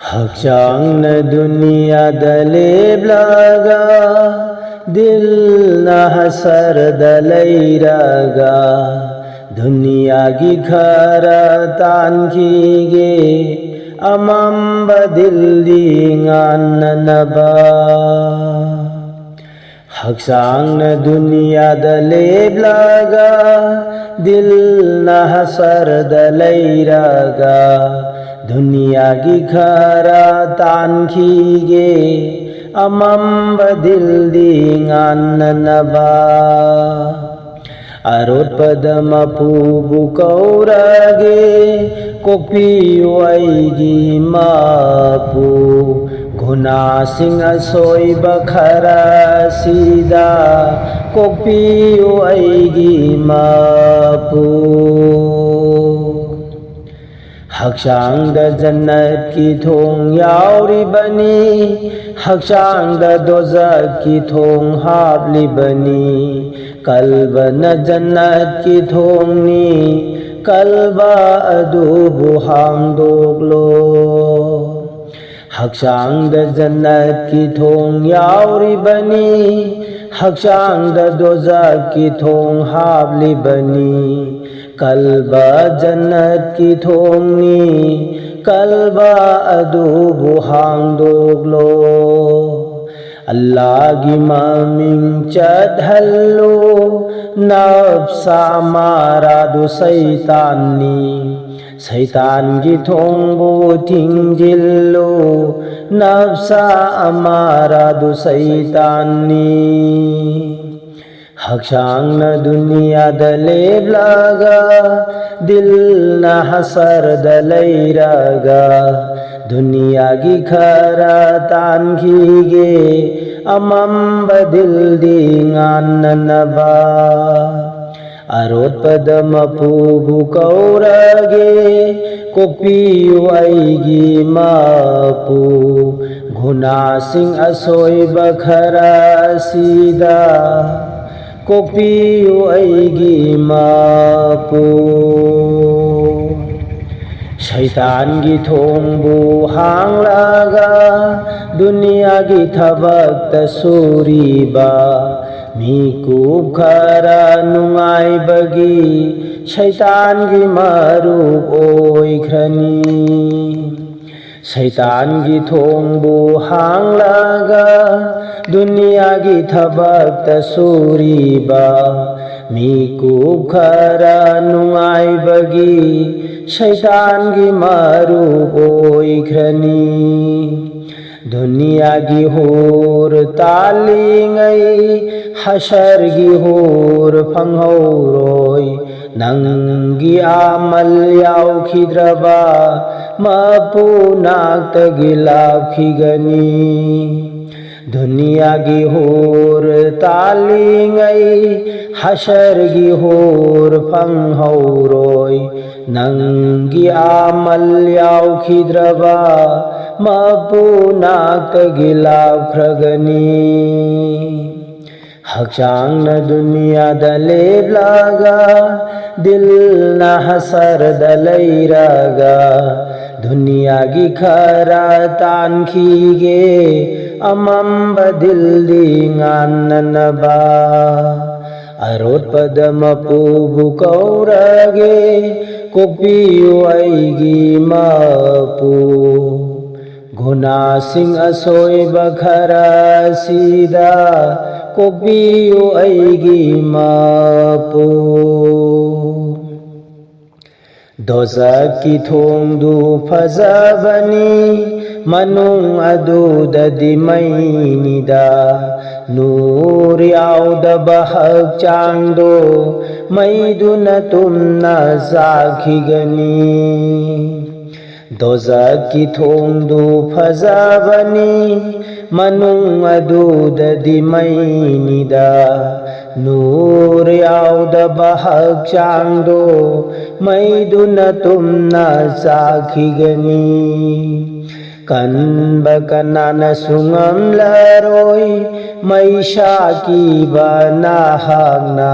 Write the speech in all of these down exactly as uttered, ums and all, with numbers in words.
ꯍꯛꯆꯥꯡꯅ ꯗꯨꯅꯤꯌꯥꯗ ꯂꯦꯞꯂꯒ, ꯗꯤꯜꯅ ꯍꯁꯔꯗ ꯂꯩꯔꯒ, ꯗꯨꯅꯤꯌꯥꯒꯤ ꯈꯔ ꯇꯥꯟꯈꯤꯒꯦ, ꯑꯃꯝꯕ ꯗꯤꯜꯗꯤ ꯉꯥꯟꯅꯅꯕ꯫ ꯍꯛꯆꯥꯡꯅ ꯗꯨꯅꯤꯌꯥꯗ ꯂꯦꯞꯂꯒ, ꯗꯤꯜꯅ ꯍꯁꯔꯗ ꯂꯩꯔꯒ, ꯗꯨꯅꯤꯌꯥꯒꯤ ꯈꯔ ꯇꯥꯟꯈꯤꯒꯦ, ꯑꯃꯝꯕ ꯗꯤꯜꯗꯤ ꯉꯥꯟꯅꯅꯕ꯫ ꯑꯔꯣꯠꯄꯗ ꯃꯄꯨꯕꯨ ꯀꯧꯔꯒꯦ, ꯀꯣꯛꯄꯤꯌꯨ ꯑꯩꯒꯤ ꯃꯄꯨ꯫ ꯒꯨꯅꯥꯁꯤꯡ ꯑꯁꯣꯏꯕ ꯈꯔꯁꯤꯗ ꯀꯣꯛꯄꯤꯌꯨ ꯑꯩꯒꯤ ꯃꯄꯨ꯫ ꯍꯛꯆꯥꯡꯗ ꯖꯟꯅꯠꯀꯤ ꯊꯣꯡ ꯌꯥꯎꯔꯤꯕꯅꯤ, ꯍꯛꯆꯥꯡꯗ ꯗꯣꯖꯈꯀꯤ ꯊꯣꯡ ꯍꯥꯞꯂꯤꯕꯅꯤ꯫ ꯀꯜꯕꯅ ꯖꯟꯅꯠꯀꯤ ꯊꯣꯡꯅꯤ, ꯀꯜꯕ ꯑꯗꯨꯕꯨ ꯍꯥꯡꯗꯣꯛꯂꯣ꯫ ꯍꯛꯆꯥꯡꯗ ꯖꯟꯅꯠꯀꯤ ꯊꯣꯡ ꯌꯥꯎꯔꯤꯕꯅꯤ, ꯍꯛꯆꯥꯡꯗ ꯗꯣꯖꯈꯀꯤ ꯊꯣꯡ ꯍꯥꯞꯂꯤꯕꯅꯤ꯫ ꯀꯜꯕ ꯖꯟꯅꯠꯀꯤ ꯊꯣꯡꯅꯤ, ꯀꯜꯕ ꯑꯗꯨꯕꯨ ꯍꯥꯡꯗꯣꯛꯂꯣ꯫ ꯑꯜꯂꯥꯒꯤ ꯃꯃꯤꯡ ꯆꯠꯍꯜꯂꯨ, ꯅꯐꯁ ꯑꯃꯥꯔꯥꯗꯨ ꯁꯩꯇꯥꯟꯅꯤ꯫ ꯁꯩꯇꯥꯟꯒꯤ ꯊꯣꯡꯕꯨ ꯊꯤꯡꯖꯤꯜꯂꯨ, ꯅꯐꯁ ꯑꯃꯥꯔꯥꯗꯨ ꯁꯩꯇꯥꯟꯅꯤ꯫ ꯍꯛꯆꯥꯡꯅ ꯗꯨꯅꯤꯌꯥꯗ ꯂꯦꯞꯂꯒ, ꯗꯤꯜꯅ ꯍꯁꯔꯗ ꯂꯩꯔꯒ, ꯗꯨꯅꯤꯌꯥꯒꯤ ꯈꯔ ꯇꯥꯟꯈꯤꯒꯦ, ꯑꯃꯝꯕ ꯗꯤꯜꯗꯤ ꯉꯥꯟꯅꯅꯕ꯫ ꯑꯔꯣꯠꯄꯗ ꯃꯄꯨꯕꯨ ꯀꯧꯔꯒꯦ, ꯀꯣꯛꯄꯤꯌꯨ ꯑꯩꯒꯤ ꯃꯄꯨ꯫ ꯒꯨꯅꯥꯁꯤꯡ ꯑꯁꯣꯏꯕ ꯈꯔ ꯑꯁꯤꯗ ꯀꯣꯛꯄꯤꯌꯨ ꯑꯩꯒꯤ ꯃꯄꯨ꯫ ꯁꯩꯇꯥꯟꯒꯤ ꯊꯣꯡꯕꯨ ꯍꯥꯡꯂꯒ ꯗꯨꯅꯤꯌꯥꯒꯤ ꯊꯕꯛꯇ ꯁꯨꯔꯤꯕ ꯃꯤꯀꯨꯞ ꯈꯔ ꯅꯨꯡꯉꯥꯏꯕꯒꯤ ꯁꯩꯇꯥꯟꯒꯤ ꯃꯔꯨꯞ ꯑꯣꯏꯈ꯭ꯔꯅꯤ꯫ ꯁꯩꯇꯥꯟꯒꯤ ꯊꯣꯡꯕꯨ ꯍꯥꯡꯂꯒ ꯗꯨꯅꯤꯌꯥꯒꯤ ꯊꯕꯛꯇ ꯁꯨꯔꯤꯕ ꯃꯤꯀꯨꯞ ꯈꯔ ꯅꯨꯡꯉꯥꯏꯕꯒꯤ ꯁꯩꯇꯥꯟꯒꯤ ꯃꯔꯨꯞ ꯑꯣꯏꯈ꯭ꯔꯅꯤ꯫ ꯗꯨꯅꯤꯌꯥꯒꯤ ꯍꯨꯔ ꯇꯥꯜꯂꯤꯉꯩ ꯍꯁꯔꯒꯤ ꯍꯨꯔ ꯐꯪꯍꯧꯔꯣꯏ꯫ ꯅꯪꯒꯤ ꯑꯃꯜ ꯌꯥꯎꯈꯤꯗ꯭ꯔꯕ ꯃꯄꯨ ꯅꯥꯛꯇꯒꯤ ꯂꯥꯞꯈꯤꯒꯅꯤ꯫ ꯗꯨꯅꯤꯌꯥꯒꯤ ꯍꯨꯔ ꯇꯥꯜꯂꯤꯉꯩ ꯍꯁꯔꯒꯤ ꯍꯨꯔ ꯐꯪꯍꯧꯔꯣꯏ꯫ ꯅꯪꯒꯤ ꯑꯃꯜ ꯌꯥꯎꯈꯤꯗ꯭ꯔꯕ ꯃꯄꯨ ꯅꯥꯛꯇꯒꯤ ꯂꯥꯞꯈ꯭ꯔꯒꯅꯤ꯫ ꯍꯛꯆꯥꯡꯅ ꯗꯨꯅꯤꯌꯥꯗ ꯂꯦꯞꯂꯒ ꯗꯤꯜꯅ ꯍꯁꯔꯗ ꯂꯩꯔꯒ ꯗꯨꯅꯤꯌꯥꯒꯤ ꯈꯔ ꯇꯥꯟꯈꯤꯒꯦ ꯑꯃꯝꯕ ꯗꯤꯜꯗꯤ ꯉꯥꯟꯅꯅꯕ꯫ ꯑꯔꯣꯠꯄꯗ ꯃꯄꯨꯕꯨ ꯀꯧꯔꯒꯦ ꯀꯣꯛꯄꯤꯌꯨ ꯑꯩꯒꯤ ꯃꯄꯨ꯫ ꯒꯨꯅꯥꯁꯤꯡ ꯑꯁꯣꯏꯕ ꯈꯔ ꯑꯁꯤꯗ ꯀꯣꯛꯄꯤꯌꯨ ꯑꯩꯒꯤ ꯃꯄꯨ꯫ ꯗꯣꯖꯛꯀꯤ ꯊꯣꯡꯗꯨ ꯐꯖꯕꯅꯤ ꯃꯅꯨꯡ ꯑꯗꯨꯗꯗꯤ ꯃꯩꯅꯤꯗ꯫ ꯅꯨꯔ ꯌꯥꯎꯗꯕ ꯍꯛꯆꯥꯡꯗꯣ ꯃꯩꯗꯨꯅ ꯇꯨꯝꯅ ꯆꯥꯈꯤꯒꯅꯤ꯫ ꯗꯣꯖꯛꯀꯤ ꯊꯣꯡꯗꯨ ꯐꯖꯕꯅꯤ ꯃꯅꯨꯡ ꯑꯗꯨꯗꯗꯤ ꯃꯩꯅꯤꯗ꯫ ꯅꯨꯔ ꯌꯥꯎꯗꯕ ꯍꯛꯆꯥꯡꯗꯣ ꯃꯩꯗꯨꯅ ꯇꯨꯝꯅ ꯆꯥꯈꯤꯒꯅꯤ꯫ ꯀꯟꯕ ꯀꯅꯥꯅꯁꯨ ꯉꯝꯂꯔꯣꯏ ꯃꯩꯁꯥ ꯀꯤꯕ ꯅꯍꯥꯛꯅ꯫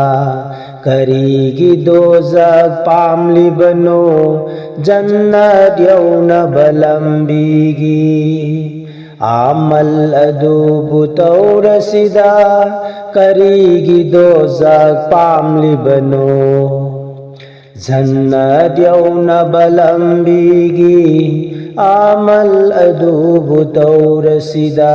ꯀꯔꯤꯒꯤ ꯗꯣꯖꯈ ꯄꯥꯝꯂꯤꯕꯅꯣ? ꯖꯟꯅꯠ ꯌꯧꯅꯕ ꯂꯝꯕꯤꯒꯤ ꯑꯃꯜ ꯑꯗꯨꯕꯨ ꯇꯧꯔꯁꯤꯗ꯫ ꯀꯔꯤꯒꯤ ꯗꯣꯖꯈ ꯄꯥꯝꯂꯤꯕꯅꯣ? ꯖꯟꯅꯠ ꯌꯧꯅꯕ ꯂꯝꯕꯤꯒꯤ ꯑꯃꯜ ꯑꯗꯨꯕꯨ ꯇꯧꯔꯁꯤꯗ꯫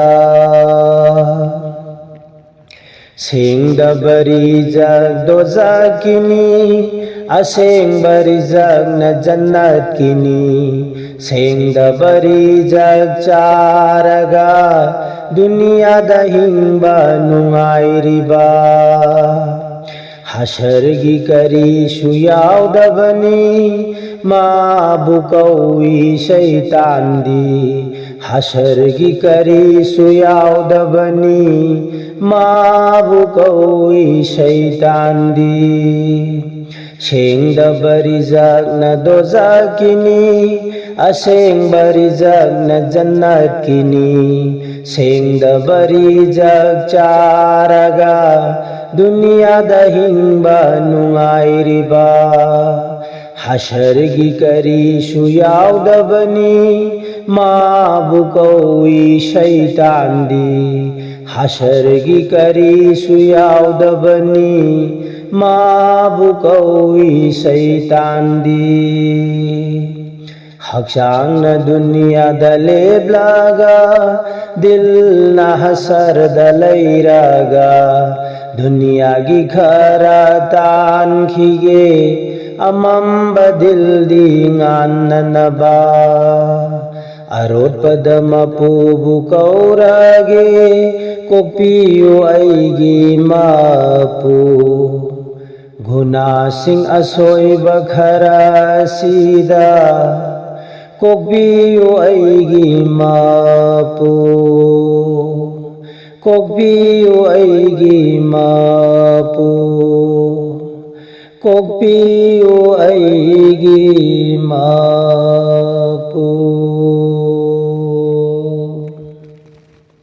ꯁꯦꯡꯗꯕ ꯔꯤꯖꯛ ꯗꯣꯖꯈꯀꯤꯅꯤ, ꯑꯁꯦꯡꯕ ꯔꯤꯖꯛꯅ ꯖꯟꯅꯠꯀꯤꯅꯤ꯫ ꯁꯦꯡꯗꯕ ꯔꯤꯖꯛ ꯆꯥꯔꯒ ꯗꯨꯅꯤꯌꯥꯗ ꯍꯤꯡꯕ ꯅꯨꯡꯉꯥꯏꯔꯤꯕ꯫ ꯍꯁꯔꯒꯤ ꯀꯔꯤꯁꯨ ꯌꯥꯎꯗꯕꯅꯤ, ꯃꯥꯕꯨ ꯀꯧꯏ ꯁꯩꯇꯥꯟꯗꯤ꯫ ꯍꯁꯔꯒꯤ ꯀꯔꯤꯁꯨ ꯌꯥꯎꯗꯕꯅꯤ, ꯃꯥꯕꯨ ꯀꯧꯏ ꯁꯩꯇꯥꯟꯗꯤ꯫ ꯁꯦꯡꯗꯕ ꯔꯤꯖꯛꯅ ꯗꯣꯖꯈꯀꯤꯅꯤ, ꯑꯁꯦꯡꯕ ꯔꯤꯖꯛꯅ ꯖꯟꯅꯠꯀꯤꯅꯤ꯫ ꯁꯦꯡꯗꯕ ꯔꯤꯖꯛ ꯆꯥꯔꯒ ꯗꯨꯅꯤꯌꯥꯗ ꯍꯤꯡꯕ ꯅꯨꯡꯉꯥꯏꯔꯤꯕ꯫ ꯍꯁꯔꯒꯤ ꯀꯔꯤꯁꯨ ꯌꯥꯎꯗꯕꯅꯤ, ꯃꯥꯕꯨ ꯀꯧꯏ ꯁꯩꯇꯥꯟꯗꯤ꯫ ꯍꯁꯔꯒꯤ ꯀꯔꯤꯁꯨ ꯌꯥꯎꯗꯕꯅꯤ, ꯃꯥꯕꯨ ꯀꯧꯏ ꯁꯩꯇꯥꯟꯗꯤ꯫ ꯍꯛꯆꯥꯡꯅ ꯗꯨꯅꯤꯌꯥꯗ ꯂꯦꯞꯂꯒ, ꯗꯤꯜꯅ ꯍꯁꯔꯗ ꯂꯩꯔꯒ, ꯗꯨꯅꯤꯌꯥꯒꯤ ꯈꯔ ꯇꯥꯟꯈꯤꯒꯦ, ꯑꯃꯝꯕ ꯗꯤꯜꯗꯤ ꯉꯥꯟꯅꯅꯕ꯫ ꯑꯔꯣꯠꯄꯗ ꯃꯄꯨꯕꯨ ꯀꯧꯔꯒꯦ, ꯀꯣꯛꯄꯤꯌꯨ ꯑꯩꯒꯤ ꯃꯄꯨ꯫ ꯒꯨꯅꯥꯁꯤꯡ ꯑꯁꯣꯏꯕ ꯈꯔ ꯑꯁꯤꯗ ꯀꯣꯛꯄꯤꯌꯨ ꯑꯩꯒꯤ ꯃꯄꯨ, ꯀꯣꯛꯄꯤꯌꯨ ꯑꯩꯒꯤ ꯃꯄꯨ, ꯀꯣꯛꯄꯤꯌꯨ ꯑꯩꯒꯤ ꯃꯄꯨ꯫